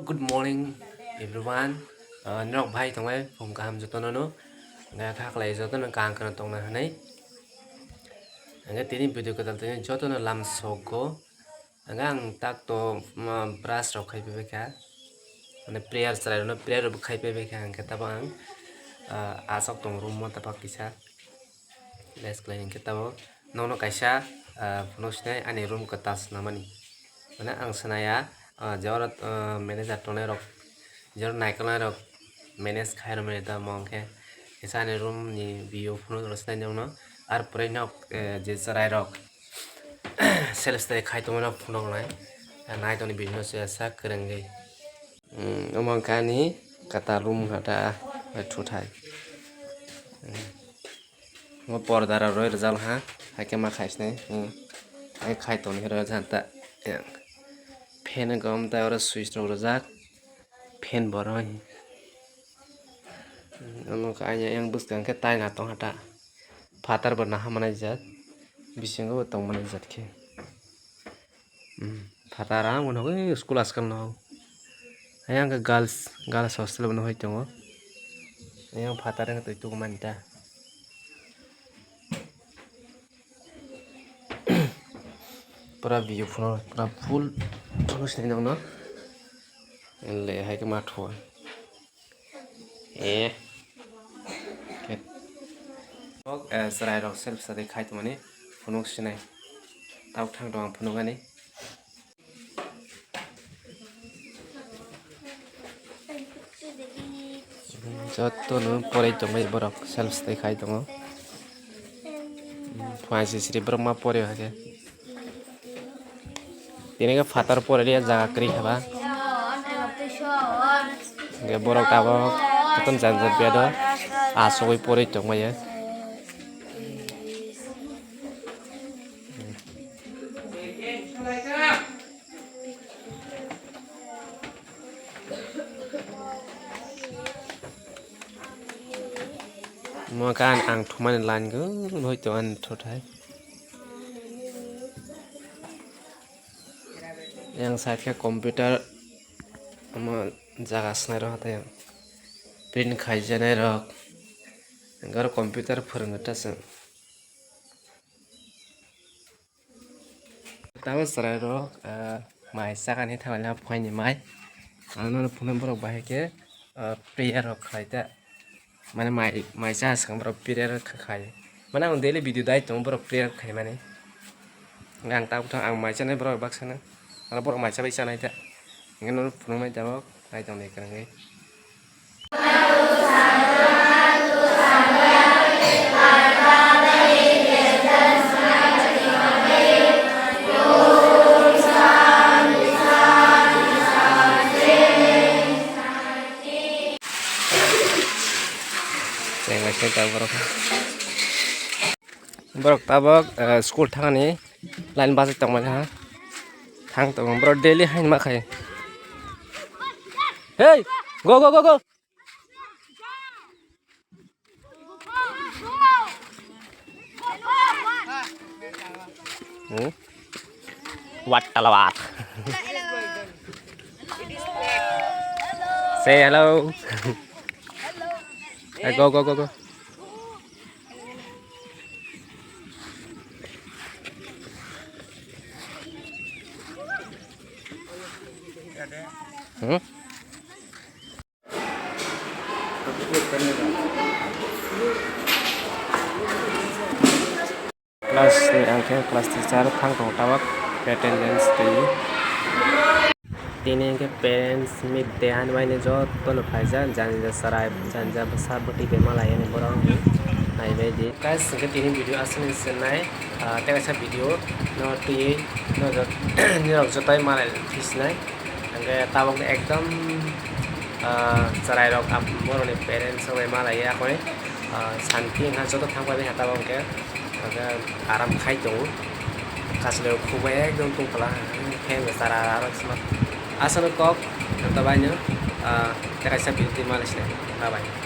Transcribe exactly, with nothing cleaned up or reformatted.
Good morning everyone. Ah, norok bhai tongbai phung kaham jotono no. Hwnkhe kha khlai jotono kaham kheno tongna hwnwi. Hwnkhe tini video kwtal tini jotono lam sokgo. Hwnkhe ang tak to, ma, brush rok khai phaibai kha. Mane prayer chwrai rokno prayer rok khai phaibai kha hwnkhe tabo ang, ah, aswk tong room o tabo kisa. Less khlai hwnkhe tabo nono kaisa, ah, phunuk sinai ani room kwtal swnamani. Mane ang swnaya, ah, je oro, ah, manager tongnai rok, je oro naikolnai rok manage khai rwmani tamo hwnkhe kisa ani room ni view phunuk rw sinai nokno. Ar pore nok, eh, je chwrai rok self study khai tongmani phunuknai. Nai tongni video no se sak kwrwngwi. Hmm, omo hwnkhe ani kwtal room hata thuthai. Hmm. O porda rok roi rijak ha, hai khe ma khai sinai, hmm. Hai khai tongni rw janta, hmm. Fan gom tai oro switch rok rijak, fan bo roi. Hmm, omo khe ayang bwskang khe tai na tong hata. Phatar bo naha manai jat, bisingo bo tong manai jat khe. Hmm, phatar ang uno, eh, school askal no. Ayang khe girls, girls hostel bo nuhoi tongo. Ayang phatar ang twi tuku mani ta. Pura view phunuk, pura full phunuk sinai nokno. Le hai khe ma thua. Eh. Kok, eh, chwrai rok self study khai tongmani phunuk sinai. Tabuk thang tong ang phunuk ani. Jotono poroi tongmani borok self study khai tongo. Phuaisisiri borok ma poroi hai khe. Tini khe phatar poroi ria jaga kwrwi khe ba. Hwnkhe borok tabok jotono jani jani bed o achugwi poroi tongmaya. Mo khe ang, ang thumani line gwnwi tong ani thuthai. Yang side khe computer omo jaga swnairok hatai yang print khaijaknairok. Ang oro computer phwrwngwi ta chwng. Tamo chwrairok, ah, mai chakani thanglaina phuaini mai. Ang nono phunuknai borok bahai khe, ah, prayer rok khlai ta. Mane mai, mai cha swkang borok prayer kha-, khai. Mane ang daily video dai tongo borok prayer khaimani. Ang tabuk thang ang mai chanai borok baksano. Aro borok mai chabai chanai ta. Hingke nono phunuknai tabuk. Nai tong de kwrwngwi. Cheng lai se ta borok. Borok tabok, eh, school thangani line bachai tongmani ha. Thang tongo borok daily haino ma khai. Hey, go, go, go, go. Hmm? What talawat? Say hello. Hey, go, go, go, go. Hmm? Class ni ang khe class teacher thang tongo tabok attendance twi. Tini hwnkhe parents meet day hinwi jotono phaijak, jani ja chwrai, jani ja bwsa bwtwi bai malai yani borok naibaidi. Guys, hwnkhe tini video aswkni se nai, ah, tei kaisa video no twiwi no jot-, nirok joto malai phisinai. Hwnkhe tabok ekdom, ah, chwrairok abo borokni parents rok bai malaiya koi, ah, santi wngkha joto thang pai wngkha tabok hwnkhe. Hwnkhe aram khai tongo. Kasle khukbai ekdom tungkla. Fan bo chara aro sima. Aswkno kok, joto baino, ah, tei kaisa video twi malai sinai. Bye bye.